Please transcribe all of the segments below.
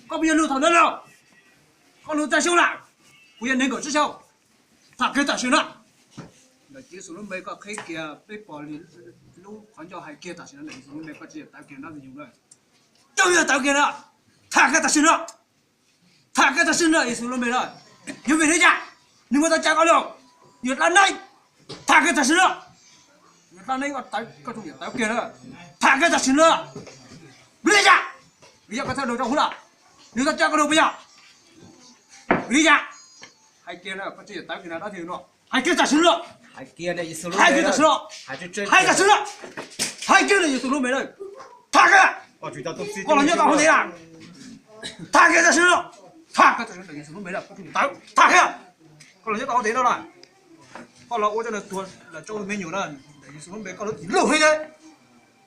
Koj puas yog nug thaum ntawd no? Koj nug tag xyoo lawm, puas yog nees nkaum tsib xyoo? Tham kiag tam sim no. Ntawm Tswv Yexus lub npe koj qhib kiag peb pog li lub qhov ncauj hais kiag tam sim no ntawm Yexus lub npe koj tsis yog tawv kiag no ntag yus na. Tsis yog tawv kiag no. Tham kiag tam sim no. Tham kiag tam sim no Yexus lub npe na. Yog vim li cas? Nws muaj tau cas koj los? Yuav dab neeg. Tham kiag tam sim no. Yuav dab neeg koj tawv, koj tseem yuav tawv kiag na. Tham kiag tam sim no. Vim li cas? Vim yog koj thawj rau rau hub lawm. Nws tau cas koj los puas yog? Vim li cas? Hais kiag na, koj tsis yuav tawv kiag na dab neeg no. Hais kiag tam sim no. Hais kiag tam sim no. Hais tam sim no. Hais kiag ntawm Yexus lub npe na. Tham kiag. Koj los nyob tau hauv ntej na. Tham kiag tam sim no. Tham kiag tam sim no ntawm Yexus lub npe na, koj tseem tawv. Tham kiag. Koj los nyob tau hauv ntej no na. Koj los ua coj nws tuag lawm rau me nyuam na. Ntawm Yexus lub npe koj lub txim loj heev na.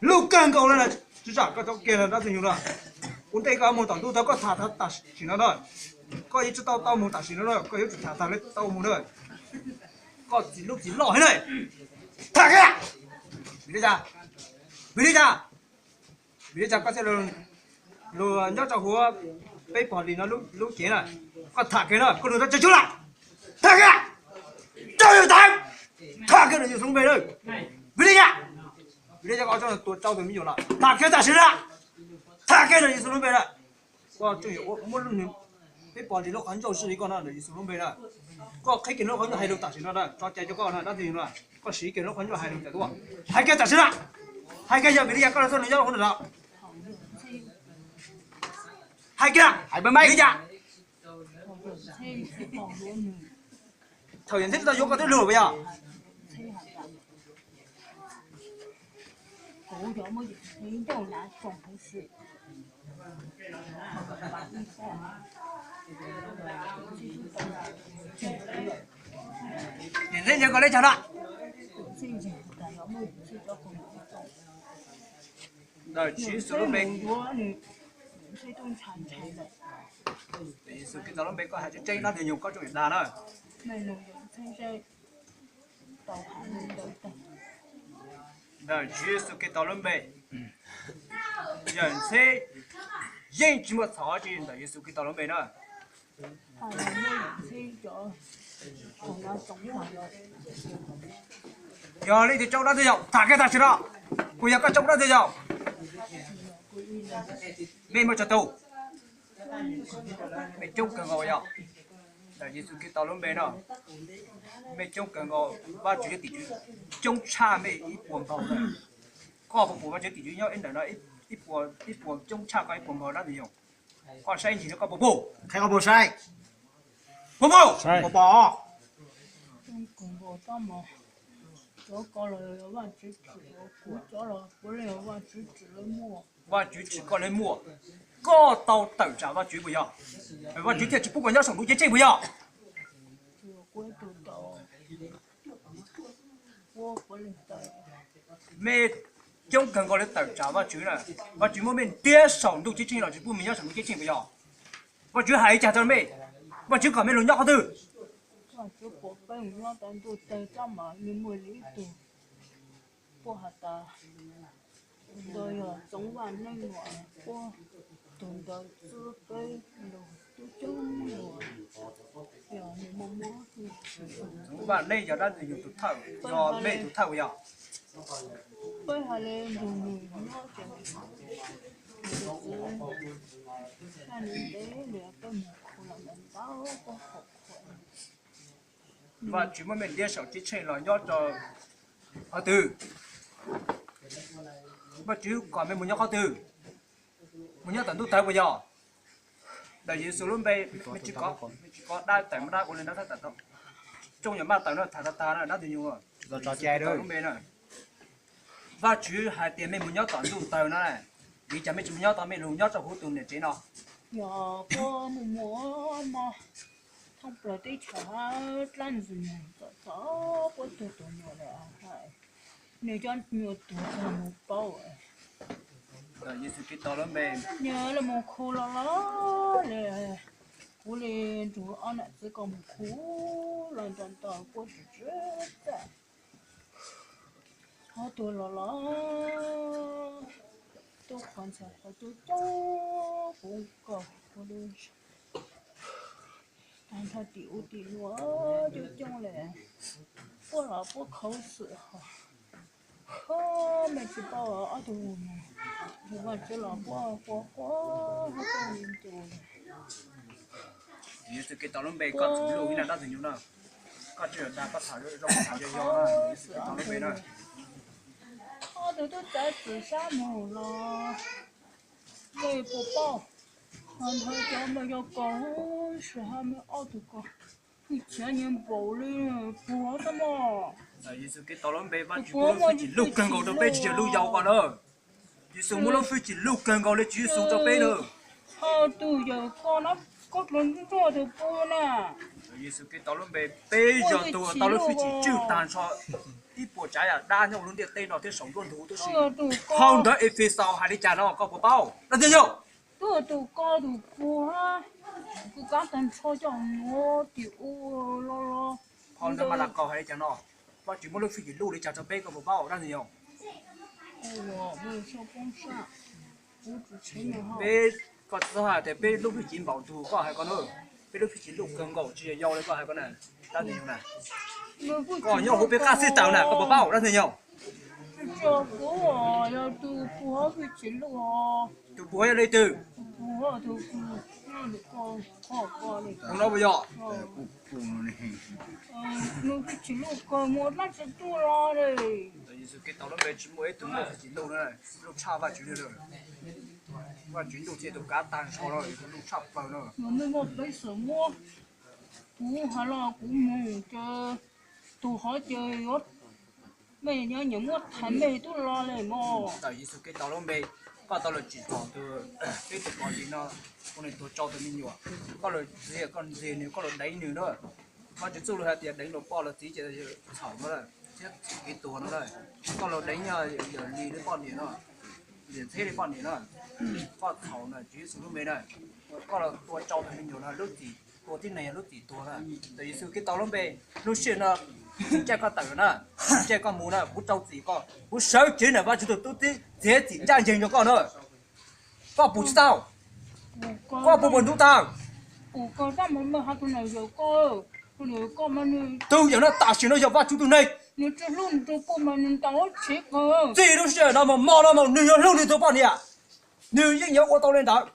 Loj kawg nkaus li na. Tsis tsam koj tau kiag na dab neeg no na. Ua ntej koj mus tom ntuj tag koj tham tham tam sim no na. Koj yeej tsis tau tau mus tam sim no na, koj yuav tsum tham tham li tau mus na. Koj txim lub txim loj heev na. Tham kiag. Vim li cas? Vim li cas? Vim li cas koj thiaj los nyob rau hauv peb pog li no lub cev na? Koj tham kiag na, koj nug tau tseeb tsuas lawm. Tham kiag. Tsis yuav tawv. Tham kiag ntawm Yexus lub npe na. Vim li cas? Vim li cas koj tseem tuag rau tus me nyuam lawm? Tham kiag tam sim no. Tham kiag ntawm Yexus lub npe na. Koj tseem yuav muab lub, peb pog li lub qhov ncauj zij li koj no ntawm Yexus lub npe na. Koj qhib kiag lub qhov ncauj hais lus tam sim no na, tso cai rau koj na dab neeg no. Koj siv kiag lub qhov ncauj hais lus tam tuaj. Hais kiag tam sim no. Hais kiag yog vim li cas koj los txog nws nyob rau hauv no. Hais kiag. Vim li cas? Thaum yawm ntxheb tsis tau yuav koj twb luag puas yog? Yawm ntxheb ntsia koj leb caug na. Ntawm Tswv Yexus lub npe, Yexus Khetos lub npe koj hais tseeb tseeb dab neeg nyuag koj tseem dag na. Ntawm Tswv Yexus Khetos lub npe, yawm ntxheb yeej tsis muaj txhaum tsi ntawm Yexus Khetos lub npe na. Yog leej twg tsaub dab twg yog tham kiag tam sim no. Kuv yog koj tsaub dab twg yog? Mej muaj tsawg tus? Mej coob kawg nkaus yog. Ntawm Yexus Khetos lub npe no, mej coob kawg nkaus, Vajtswv cov tim tswv coob tshaj mej ib puas npaug na. Koj puas pum Vajtswv tim tswv nyob ib ntawm no ib puas, ib puas coob tshaj koj ib puas npaug dab neeg nyuag? Koj saib ntsis koj puas pum? Qhia koj puas saib? Puas pum? Puas pom? Vajtswv tsim koj lub muaj, koj tau tawm tsam Vajtswv puas yog? Vajtswv thiaj tsis pub koj nyob saum ntuj ceeb tsheej puas yog? Mej coob kawg nkaus li tawm tsam Vajtswv na, Vajtswv muab mej ntiab saum ntuj ceeb tsheej los tsis pub mej nyob saum ntuj ceeb tsheej puas yog? Vajtswv hais li cas rau mej? Vajtswv kom mej los nyob qhov twg? Txoov Vaj Neej yog dab tsi yog tus thawj, yog mej tus thawj yog? Vajtswv muab mej ntiab saum ceeb tsheej los nyob rau qhov twg? Vajtswv kom mej mus nyob qhov twg? Mus nyob tom ntuj tawv puas yog? Ntawm Yexus lub npe, mej tsis kov, mej tsis kov dab tawm dab ua li no, tsooj yog maj tawm no tham tag tag na dab tsi nyuag. Lub npe na, Vajtswv hais tias mej mus nyob tom ntuj tawv no, vim cas mej tsis mus nyob tom mej lug nyob rau huv tus niam tsev no? Yog puab mus muaj mob thoob plaws teb chaws hab dlaab ntxwg nyoog txom txom puab tuag tuag nyuam lawm hais, nwg cov nyuam tuag kag mus paub. Yexus Khetos lub npe, nwg le mus khu los los le, kuv le nrug ob nam txiv ko mus khu los nrog ntaus puab tsi tsi txaj. Qhov tuag los los, tub qhov ntxhais qhov coob coob, kuv kom kuv Tag nrho tim ub tim no coob coob li, puab los puab khaub xwm ho, mej tsis paub ob tug, yug Vajtswv los puab quaj quaj hab tuaj li tus. Yexus Khetos lub npe koj txhob luj ib na dab ntxwg nyoog na, koj tsis yog dag koj tham zoo tham yog yog na, Yexus Khetos lub npe na. Ob tug tub txawv txwm sab mus los, mej puas paub, ho nthawv cov mas yog kaus, tab sis ho mej ob tug ko hwj chim nyiam npaum li puag tab mog. Yexus Khetos lub npe Vajtswv muab lub hwj chim luj kawg nkaus rau peb tsis yog luj yau ko na. Yexus muab lub hwj chim luj kawg nkaus li Tswv Yexus rau peb na. Ho tug yawm ko no, koj dlua nruj tug puag na. Yexus Khetos lub npe, peb yog tug tau lub hwj chim tswj tag nrho ib puas tsav yam dab nyob lub ntiaj teb no thiab saum nruab ntug tib si. Phau ntawv Efexaus hais li cas no koj puas paub dab ntxwg nyoog? Tub tug ko tug puag, kuv kab tag nrho coj mus tim ub los los. Phau ntawv Malakaus hais li cas no? Vajtswv muab lub hwj chim luj li cas rau peb koj puas paub dab ntxwg nyoog? Peb, koj txhob hais tias peb lub hwj chim npaum ntug koj hais ko na, peb lub hwj chim luj kawg nkaus tsis yog yau li koj hais ko na, dab ntxwg nyoog na. Koj nyob huv peb qab xib taws na koj puas paub dab ntxwg nyoog? Tug puag yog leej twg? Tus no puas yog? Yexus Khetos lub npe tsis muaj ib tug muaj hwj chim luj na, luj tshaj Vajtswv li lawm. Vajtswv ntuj thiab tus kav tag nrho no, luj tshaj plaws no. Kuv hais los kuv mus ces tus hov ces yuav, mej nyob nyiam muab thaiv mej tub los li mog. Ntawm Yexus Khetos lub npe, koj tau los tsim txom tus, peb tus poj niam no, ua nws tuag tsau tus me nyuam, koj los ntxias, koj ntxias nws, koj los deev nws na. Vajtswv txuj lug hais tias deev luag poj luag txiv ces txhaum no lawm thiab txhaum kev tuag no lawm. Koj los deev yog yawm Lis li poj niam no, Lis Ntxheb li poj niam no, koj txhaum na Tswv Yexus lub npe na. Koj los tua tsau tus me nyuam no lub txim, tua tib neeg yog lub txim tuag na. Ntawm Yexus Khetos lub npe, lub sij hawm no kuv caij koj tawm na, kuv caij koj mus na, kuv rau txim koj, kuv sawv tsev na, Vajtswv tus tub txib txiav txim ncaj ncees rau koj na. Koj puas tsis tau? Koj puas puas ntub tag? Tus yawm no tam sim no yog Vajtswv tus neeg. Txij lub sij hawm no mus hmo no mus nws yuav hlub nws tus poj niam, nws yeej yuav ua tau li ntawd.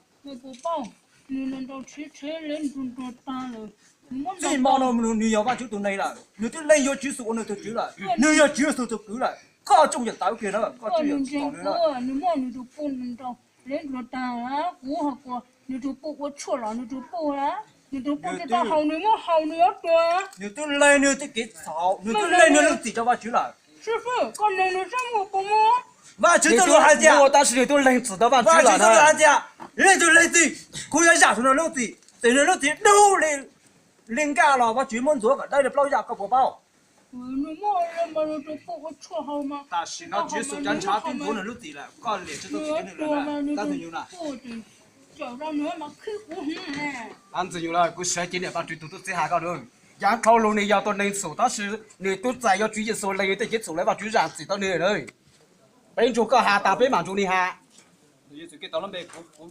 Txij hmo no nws yog Vajtswv tus neeg lawm, nws twb lees yuav Tswv Yexus ua nws tus Tswv lawm, nws yog Tswv Yexus tus kwv lawm. Koj tseem yuav tawv kiag na, koj tseem yuav txom nyem na. Nws muaj nws tus puj nws nrau leej nrog tag, kuv ho kuas nws tus puj ua tshuaj los nws tus puj, nws tus puj tsis tau haus nws muab haus nws yuav tuag. Nws twb lees nws tej kev txhaum, nws twb lees nws lub txim rau Vajtswv lawm. Xib fwb, koj nug nws saib mus puas muaj. Vajtswv txoj lus hais tias, tab sis nws twb lees txim rau Vajtswv lawm, leej twg lees txim, kuv yuav zam nws lub txim, txawm nws lub txim dub li nkaj los Vajtswv muab ntxuav kom dawb li plaub yaj, koj puas paub? Tam sim no Tswv Yexus cov ntshav twb ntxuav nws lub txim lawm, koj liam tsis tau txim rau nws lawm na, dab ntxwg nyoog na. Dab ntxwg nyoog na, kuv sawv cev niam Vajtswv tus tub txib hais koj na. Yam dhau los nws yog tus neeg txhaum tab sis nws twb txais yuav Tswv Yexus lees nws tej kev txhaum lawm, Vajtswv zam txim rau nws lawm. Peb nrug koj has tas peb mam nrug nws has. Yexus Khetos lub npe, kuv, kuv,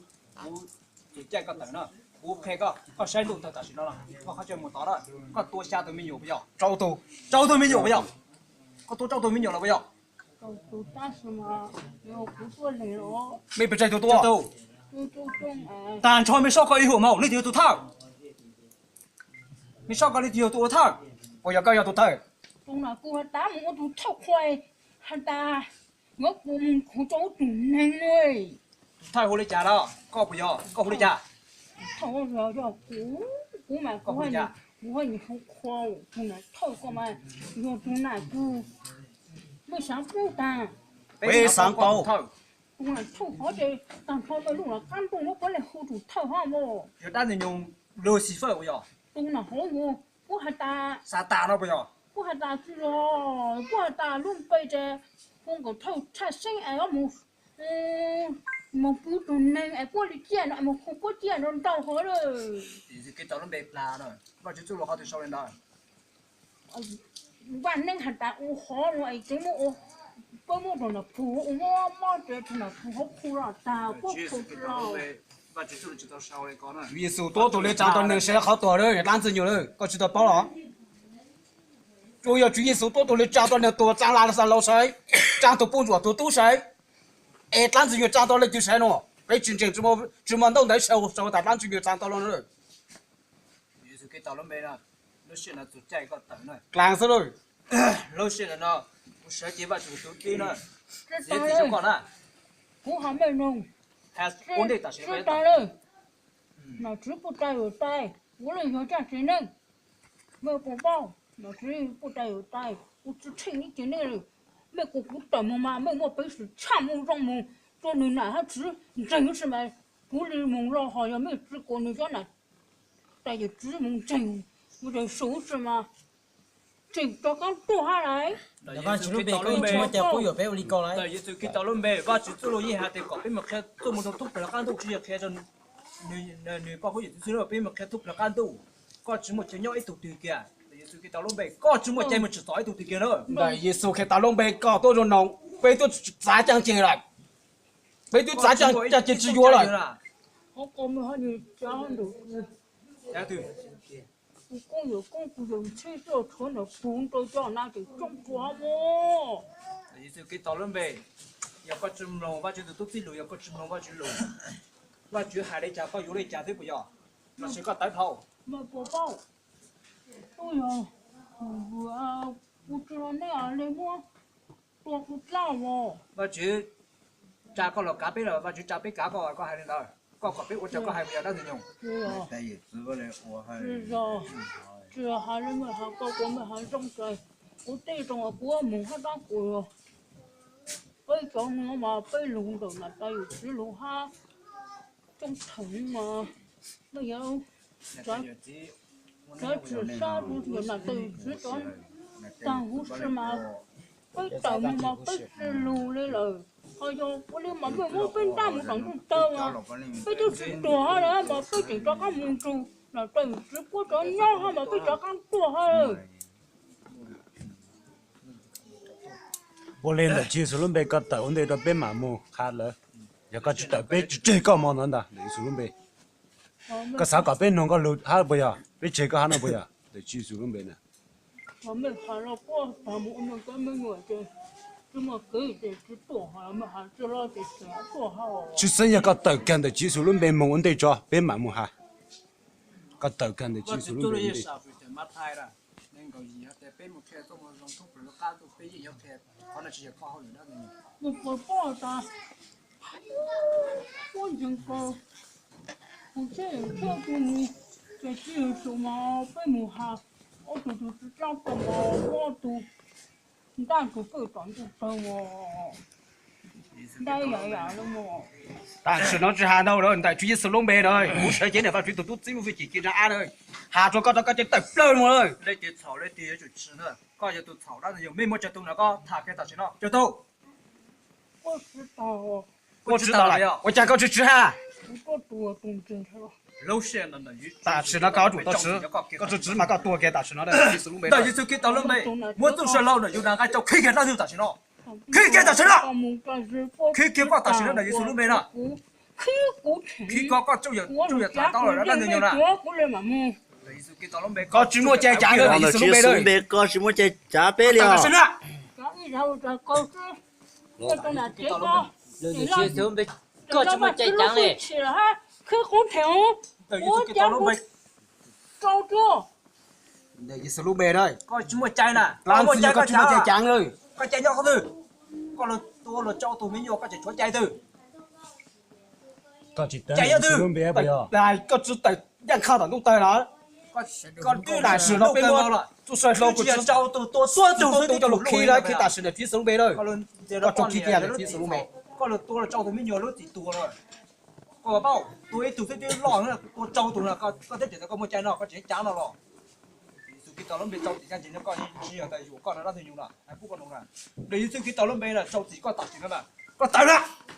kuv caij koj tawm no, kuv qhia koj, koj saib ntuj tawg tam sim no los koj qhov chaw mus tod na, koj tua xya tus me nyuam puas yog? Rau tus, rau tus me nyuam puas yog? Koj tua rau tus me nyuam los puas yog? Mej pes tsawg tus tua? Tag nrho mej soj koj ib huam mas leej twg yog tus thawj? Mej soj koj leej twg yog tus ua thawj? Puas yog koj yog tus thawj? Tus na kuv has tas mus ua tus thawj qhua, has tas yuav mus khuv rau tus neeg no. Tus thawj hu li cas los koj puas yog, koj hu li cas? Thawj yog kuv, kuv mas kuv, kuv ha nyuam qhua, tus na thawj ko mas yog tus na kuv, mej xaav paub tag. Peb xaav paub. Tus na thawj hov ces tag nrho mej lub los qab ntuj muab puab leej hu tus thawj hov mas. Yog dab ntxwg nyoog Lucifer puas yog? Tus na hov yog puab has tas Xatas no puas yog? Puab has tas tsi yog, puab has tas lub npe ces hu nkaus thawj tshaj xeeb es mus, mus pub tus neeg es puab li ciaj no mus hu puab ciaj no ntau hov lawm. Tiam sis Khetos lub npe plag no, Vajtswv txuj lus qhov twg sau li ntawd? Vaj neeb has tas ua hov no es tseem muab, puab muab tus nam pug ua mob mob ces tus nam pug hov phu los tag puab phu los. Tswv Yexus tuav tus li tsaa rau neeg sawv qhov tuag lawm, dlaab ntxwg nyoog lawm, koj tsi tau paub los? Tsuas yog Tswv Yexus tuav tus li tsaa rau neeg tuag tsaa la xa laus sawv, tsaa tug puj ntsuam tug tub sawv, es dlaab ntxwg nyoog tsaa tau leej twg sawv nuav? Peb tsi ntseeg, tsi muaj ntaub ntawv sau tas dlaab ntxwg nyoog tsaa tau lawm. Dlaag xwb lawm. Kuv sawv ces Vajtswv tus tub txib na, kuv hais mej noog, tsi tas lawm, nom tswv puj tais yuav tais, kuv le yog tsaaj tsev neeg. Mej puas paub, nom tswv puj tais yuav tais, kuv tsi tsheej ib ce neeg li. Mej kuas kuv tawm moog mas mej muaj peev xwm tshaj moog zoo moog rua nwg nam hab tswv ntseeg ub si mas, kuv le moog lug, ho yog mej tsi kuas nwg cov nam tais yawm tswv moog ntseeg, kuv tseem su ub si mas tseem rov qaab tuaj hab lawm. Ntawm Vajtswv lub npe koj yeej tsi muaj cai qub yuam peb ua li ko lawm. Ntawm Yexus Khetos lub npe, Vajtswv txuj lug yeej has tias kom peb mus qhia txuj moo zoo thoob plaws rov qaab ntuj, tsi yog qhia rua nwg poj huab yawm txwv xwb, peb mus qhia thoob plaws rov qaab ntuj. Koj tsi muaj cai nyob ib tug twg kiag. Ntawm Yexus Khetos lub npe, koj tsi muaj cai mus tsim txom ib tug twg kiag na. Ntawm Yexus Khetos lub npe, koj tuab zoo noog, peb twb txav caaj ceg lawm. Peb twb txav caaj ceg tsi yuav lawm. Kuv koob yawm koob, kuv yawm txhib tuaj tshuav ntawm kuv rau cov na ces tsoob rua hab mog. Yexus Khetos lub npe, yog koj tsi mloog Vajtswv tus tub txib lug, yog koj tsi mloog Vajtswv lug, Vajtswv hais li cas koj yuav li cas xwb puas yog? Los sis koj tawv dhau? Mej puas paub, tub yog kuv tsi neb le muab tua kuv dlawb os. Vajtswv tsa koj los kav peb lawm, Vajtswv tsa peb kav koj, koj hais li ntawd, koj kom peb ua raws koj hais puas yog dab ntxwg nyoog? Tsi has le mej has, koj kuas mej has zoo ces kuv tej zoo kuv moog hab dlaab kuv. Peb cov nuav mas peb lug ntawm nam tais yawm txwv lug hab coob theem mas mej yuav tsi sab rua nam tais yawm txwv cov taag huv si mas peb tawm moog mas peb tsi lug le lawm. Ho yog ua le mas mej muab peb ntaab moog tom ntuj tawg mas peb twb tsi tuag hab lawm mas peb tseem rov qaab moog nrug nam tais yawm txwv puab cov nyob hab mas peb rov qaab tuaj hab lawm. Ua le ntawm Tswv Yexus lub npe koj tawm ua ntej rua peb mam moog has lawm. Yog koj tsi tawm peb tsi tseg koj mog ntawd ntag ntawm Yexus lub npe. Koj xav kom peb noog koj lug hab puas yog? Peb tseg koj hab no puas yog? Ntawm Tswv Yexus lub npe na. Tsi xeeb, yog koj tawm kag ntawm Tswv Yexus lub npe moog ua ntej tso peb mam moog has. Koj tawm kag ntawm Tswv Yexus lub npe ua ntej. Muab ntseeg ko, kuv txhiaj yawm txhiaj tug nus, ces tsis yog tug mas peb mus has, ob tug tug tsi tsaab tau mas muab ob tug ntaaj tug pawj tom ntuj tawg mas. Ntaib yam yam le mas. Tam sim no tsis has ntau lawm, ntawm Tswv Yexus lub npe na, kuv sawv cev niam Vajtswv tus tub txib muaj fij cim ci nra ab na, has rua koj rau koj cev tawm plawg mus lawm. Leej twg txhaum leej twg yuav tsum tshwm na. Koj yog tus txhaum dab ntxwg nyoog, mej muaj tsawg tug no koj tham kiag tam sim no, tsawg tug? Koj tsis tau lawm, ua cas koj tsis tshwm has? Tam sim no koj yuav tsum tau tshwm, koj tsis tshwm mas koj tuag kiag tam sim no. Ntawm Yexus Khetos lub npe, muab txuj sa hlau ntawm yus nqaij rau, qhib kiag dlaab ntxwg tam sim no. Qhib kiag tam sim no. Qhib kiag koj tam sim no ntawm Yexus lub npe no. Qhib koj, koj tsuj yam txhav tau lawm dab ntxwg nyoog na. Koj tsis muaj cai cav lawm ntawm Yexus lub npe, koj tsis muaj cai cav peb li os. Koj tsis muaj cai cav li. Ntawm Yexus lub npe na, koj tsis muaj cai na, koj tsis muaj cai cav lawm. Koj cai nyob qhov twg? Koj tua luag tsau tug me nyuam koj tseem tshuav cai twg? Cai nyob twg? Koj tsis tawm yaaj khaj tom ntuj tawg na. Koj twb tam sim no peb muab txuj sa hlau kuv tsis tsau tug tua tuab tug xwb, tug coj lug khib lawm, khib tam sim ntawm Tswv Yexus lub npe na. Koj tsuas khib kiag ntawm Tswv Yexus lub npe. Koj lug tua luag tsau tug me nyuam lub txim tuag lawm. Koj paub, tua ib tug xwb twb loj, tua tsau tug no, koj thiaj tseem tias koj muaj cai no, koj tseem cav no los? Yexus Khetos lub npe rau txim ncaj ncees rau koj, tsis yog tas yuam koj no dab ntxwg nyoog na, hais pub koj no na. Ntawm Yexus Khetos lub npe na, rau txim koj tam sim no na, koj tawm na.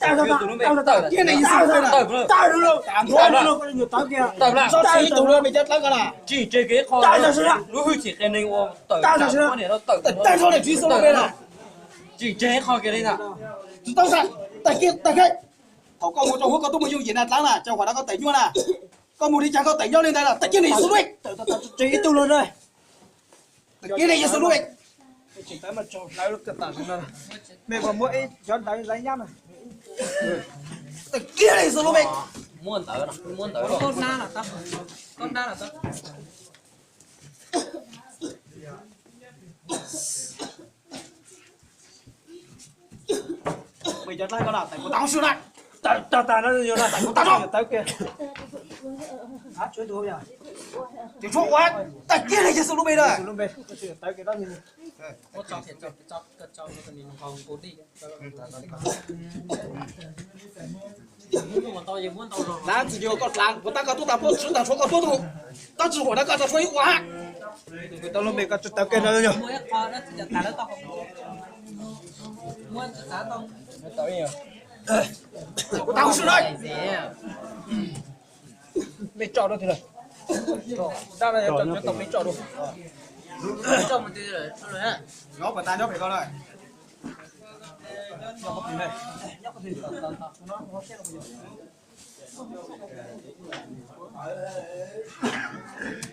Tawm, tawm, tawm, tawm, tawm, tawm, tawm, tawm, tawm, tawm, tawm, tsis tseg kev qho lub hwj chim qias neeg uas tawm tawm tsis tseg qho kiag li ntag. Tsis tau, tawm kiag, tawm kiag. Thaum koj mus rau huab koj tuaj mus yooj yim na dlaab na, cov huam no koj tawm nyuaj na. Koj mus li cas koj tawm nyob li ntawd, tawm kiag li Yexus lub npe. Tawm kiag li Yexus lub npe. Tawm kiag li Yexus lub npe. Muab ntawd, muab ntawd. Kuv tau swm na. Tawg tag na, tawg tag na. Ces tshuav ua tag kiag li Yexus lub npe na. Lav tsis yuav koj dlav, kuv tab koj tuaj tas poj tswv tas tshuav koj tuaj tus, tab tsis huam na koj tso tshuav ib ua hab. Tau lub npe koj tsis tawv kiag no yog. Kuv tau swm na. Mej tso dua tiag lawm. Dab no yog tau mej tso dua. Nyob puas tas nyob pem ko na.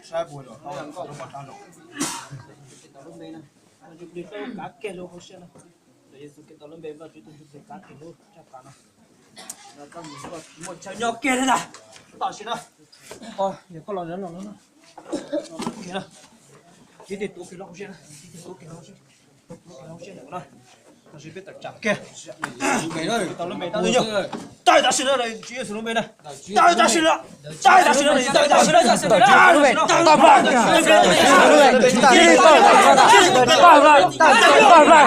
Saib puas los tau koj rau koj tsav zog. Kav kiag lub hauv siab na. Yexus Khetos lub npe Vajtswv tus ntsuj plig kav kiag lub tsaj kav no. Muaj chaw nyob kiag li ntag. Tam sim no, yog koj los no, kiag no, kiv tig tuav kiag lub hauv siab na, kiv tig tuav kiag lub hauv siab, lub hauv siab ntawm no. Tam sim peb tawm tsam kiag. Tawg tam sim no, Tswv Yexus lub npe na. Tawg tam sim no. Tawg tam sim no, tawg tam sim no, tawg tam sim no. Tawg lawm, tawg lawm, tawg lawm, tawg lawm,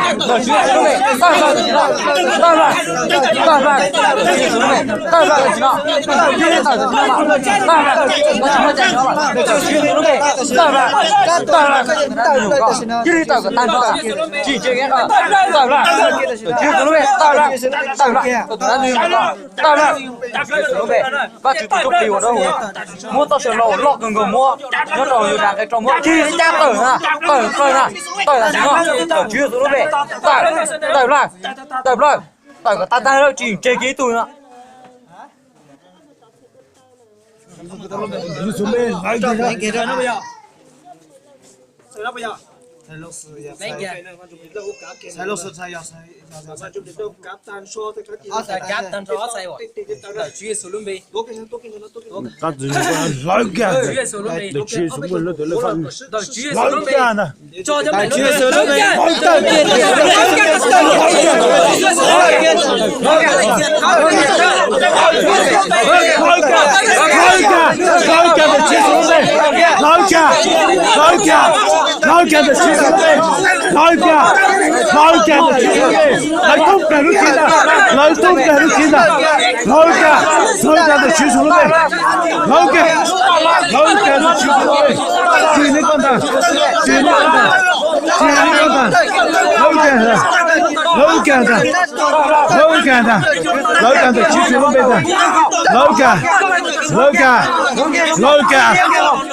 Vajtswv tus ntsuj plig uas dawb huv, muab txoj saw hlau uas loj kawg nkaus muab nyob rau Yudas nqe rau muab cig li cab tawm na, tawm plaws na, tawm tam sim no, tawm Tswv Yexus lub npe, tawm, tawm plaws, tawm plaws, tawm kom tag tag lawm tsis tseg kiag ib tug no. Qab txwv hlawv kiag, Tswv Yexus muaj lub tawm lawj faj hlawv kiag ntag. Hlawv kiag, hlawv kiag, hlawv kiag ntawm Tswv Yexus lub npe, hlawv kiag, hlawv kiag, hlawv kiag ntawm Tswv Yexus lub npe, hlawv kiag, hlawv kiag ntawm Tswv Yexus lub npe, hlawv thoob plaws lub khiv ntag, hlawv thoob plaws lub khiv ntag, hlawv kiag, hlawv kiag ntawm Tswv Yexus lub npe, hlawv kiag, hlawv kiag ntawm Tswv Yexus lub npe, tsim neb koj ntag, tsim neb koj ntag, tsim neb koj ntag, hlawv kiag, hlawv kiag ntag, hlawv kiag ntag, hlawv kiag ntawm Tswv Yexus lub npe ntag, hlawv kiag, hlawv kiag, hlawv kiag, hlawv kiag,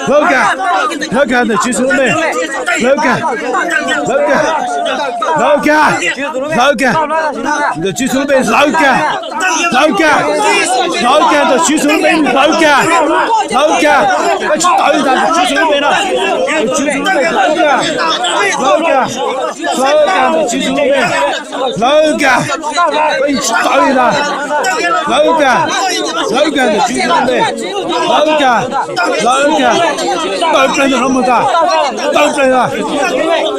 hlawv kiag ntawm Tswv Yexus lub npe, hlawv kiag, hlawv kiag, hlawv kiag, hlawv kiag ntawm Tswv Yexus lub npe, hlawv kiag, hlawv kiag, hlawv kiag ntawm Tswv Yexus lub npe, hlawv kiag, hlawv kiag, koj tsis tawv li ntag ntawm Tswv Yexus lub npe no, ntawm Tswv Yexus lub npe hlawv kiag, hlawv kiag, hlawv kiag ntawm Tswv Yexus lub npe, hlawv kiag, koj yeej tsis tawv li ntag, hlawv kiag, hlawv kiag ntawm Tswv Yexus lub npe, hlawv kiag, hlawv kiag, tawm plaws ntawm no mus ntag, tawm plaws ntag,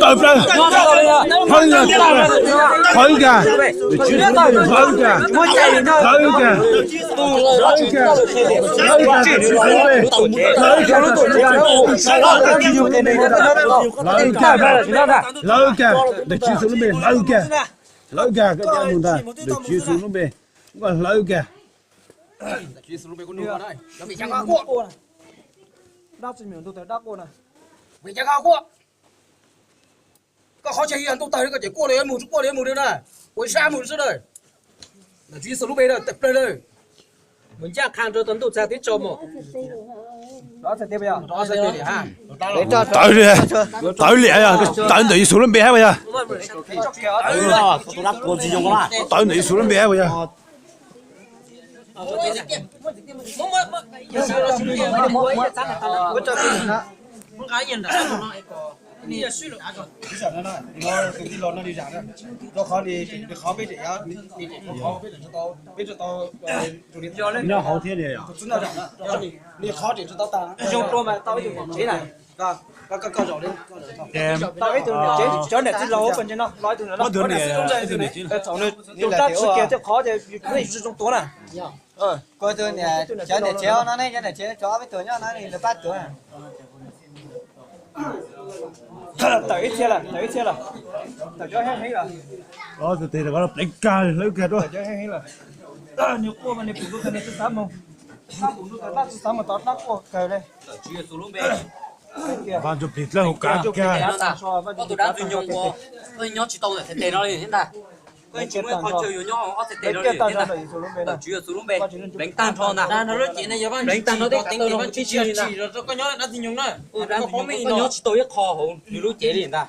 tawm plaws, hlawv kiag, hlawv kiag, ntawm Tswv Yexus lub npe hlawv kiag, hlawv kiag, hlawv kiag, hlawv kiag ntawm Tswv Yexus lub npe, hlawv kiag, hlawv kiag, hlawv kiag ntawm Tswv Yexus lub npe, hlawv kiag, hlawv kiag, koj coj mus ntag, ntawm Tswv Yexus lub npe, koj hlawv kiag. Dab tsi me ntu tawg dab quaj na. Koj qhov chaw yog ntuj tawg li koj ces quaj li yuav mus tsis quaj li yuav mus li na. Ua zab mus xwb na. Ntawm Tswv Yexus lub npe na tawm plaws na. Mus ncaj qha rau tau ntuj txag tib tso mus. Tawv li, tawv li, tawv ntawm Yexus lub npe hab yog. Tawv ntawm Yexus lub npe hab yog. Nyob hauv thiab li yog. Zoo dua mas tau ib tug tsev na. Tau ib tug niam tsev, cov niam txiv laus hauv pes ntses no los ib tug ntawm no. Thaum nws tus dab tsi kiag thiaj qhov ces yus zoo tuav na. Cov niam tsev no ne, cov niam tsev cov ob peb tug nyob no nws pab tuav. Tawm ib txhia lawm, tawm ib txhia lawm. Tawm cov heev heev lawm. Pleev kag hlawv kag rau. Tawm cov heev heev lawm. Nws quaj mas nws pum ntuj kawg nws tsis xav mus. Dab pum ntuj kawg dab tsis xav mus tod dab quaj kawg li. Vaj ntsuj plig dlawb hauv kav kiag. Koj tus dab ntxwg nyoog uas koj nyob tsis tau ntawm txhais tes no li thiab ntag. Koj tsis muaj ib qho chaw yuav nyob ob txhais tes no li thiab ntag. Ntawm Tswv Yexus lub npe, pleev tag nrho ntag. Pleev tag nrho tej qab taw no tsis tsim los rau koj nyob dab ntxwg nyoog na. Koj nyob tsis tau ib qho hauv nws lub cev li ntag.